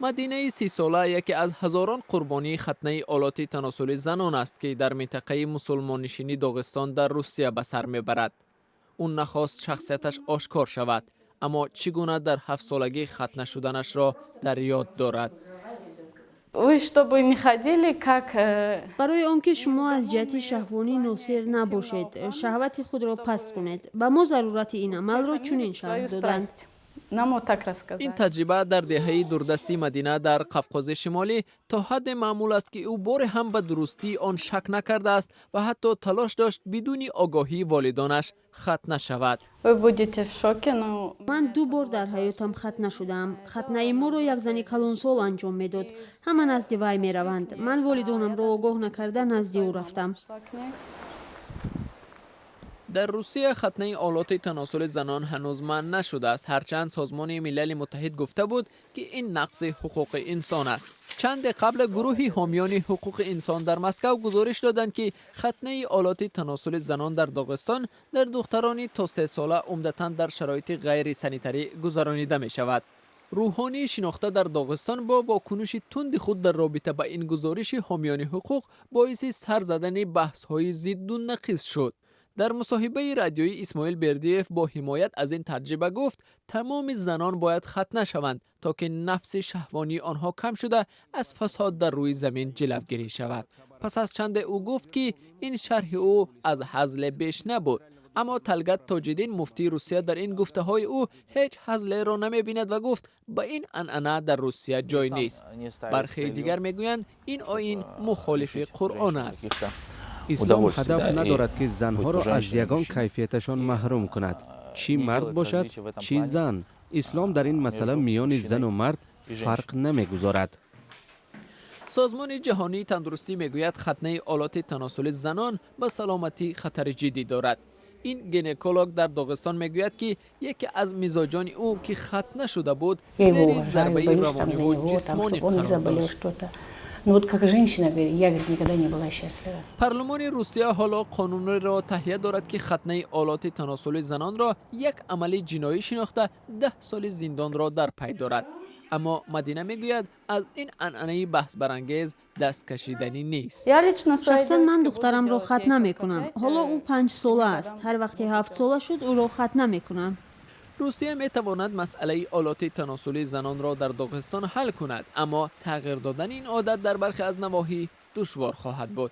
Мадинаи 30-сола яке аз ҳазорон қурбонии хатнаи олоти таносули занон аст, ки дар минтақаи мусулмоннишини Доғистон дар Русия ба сар мебарад. Ӯ нахост шахсияташ ошкор шавад, аммо чӣ гуна дар 7-солагӣ хатна шуданашро дар ёд дорад. Вы чтобы не ходили, как Барои он ки шумо аз ҷиҳати шаҳвонӣ носер набошед, шаҳвати худро паст кунед. Ба мо зарурати ин амалро чунин шарҳ доданд. Нам вот так рассказали. Ин таҷриба дар деҳаи дурдасти Мадина дар Қавқози Шимолӣ то ҳадде маъмул аст, ки ӯ боре ҳам ба дурустии он шак накардааст ва ҳатто талош дошт бидуни огоҳии волидонаш хатна шавад. Вы будете в шоке, но Ман ду бор дар ҳаётам хатна шудаам. Хатнаи моро як зани калонсол анҷом медод. Ҳама назди вай мераванд. Ман волидонамро огоҳ накарда назди ӯ рафтам. Шла к ней. Дар Русия хатнаи олоти таносули занон ҳанӯз манъ нашудааст, ҳарчанд Созмони Милали Муттаҳид гуфта буд, ки ин нақзи ҳуқуқи инсон аст. Чанде қабл гурӯҳи ҳомиёни ҳуқуқи инсон дар Москав гузориш доданд, ки хатнаи олоти таносули занон дар Доғистон дар духтарони то 3-сола умдатан дар шароити ғайрисанитарӣ гузаронида мешавад. Рӯҳонии шинохта дар Доғистон бо вокуниши тунди худ дар робита ба ин гузориши ҳомиёни ҳуқуқ боиси сар задани баҳсҳои зидду нақиз шуд. Дар мусоҳибаи радиоӣ Исмоил Бердиев бо ҳимоят аз ин таҷриба гуфт, тамоми занон бояд хатна шаванд, то ки нафси шаҳвонии онҳо кам шуда, аз фасод дар рӯи замин ҷилавгирӣ шавад. Пас аз чанде ӯ гуфт, ки ин шарҳи ӯ аз ҳазле беш набуд. Аммо Талгат Тоҷиддин, муфтии Русия, дар ин гуфтаҳои ӯ ҳеҷ ҳазлеро намебинад ва гуфт, ба ин анъана дар Русия ҷой нест. Бархеи дигар мегӯянд, ин оин мухолифи Қуръон аст. Ислом ҳадаф надорад, ки занҳоро аз ягон кайфияташон маҳрум кунад, чӣ мард бошад, чӣ зан. Ислом дар ин масъала миёни зану мард фарқ намегузорад. Созмони Ҷаҳонии Тандурустӣ мегӯяд, хатнаи олоти таносули занон ба саломатӣ хатари ҷиддӣ дорад. Ин гинеколог дар Доғистон мегӯяд, ки яке аз мизоҷони ӯ, ки хатна шуда буд, зери зарбаи равониву ҷисмонӣ қарор дошт. Ну вот как женщина, я, говорит, никогда не была счастлива. Парлумони Русия ҳоло қонунеро таҳия дорад, ки хатнаи олоти таносули занонро як амали ҷиноӣ шинохта, 10 соли зиндонро дар пай дорад. Аммо Мадина мегӯяд, аз ин анъанаи баҳсбарангез дасткашиданӣ нест. Шахсан ман духтарамро хатна мекунам. Ҳоло ӯ 5-сола аст. Ҳар вақте 7-сола шуд, ӯро хатна мекунам. Русия метавонад масъалаи олоти таносулии занонро дар Доғистон ҳал кунад, аммо тағйир додани ин одат дар бархе аз навоҳӣ душвор хоҳад буд.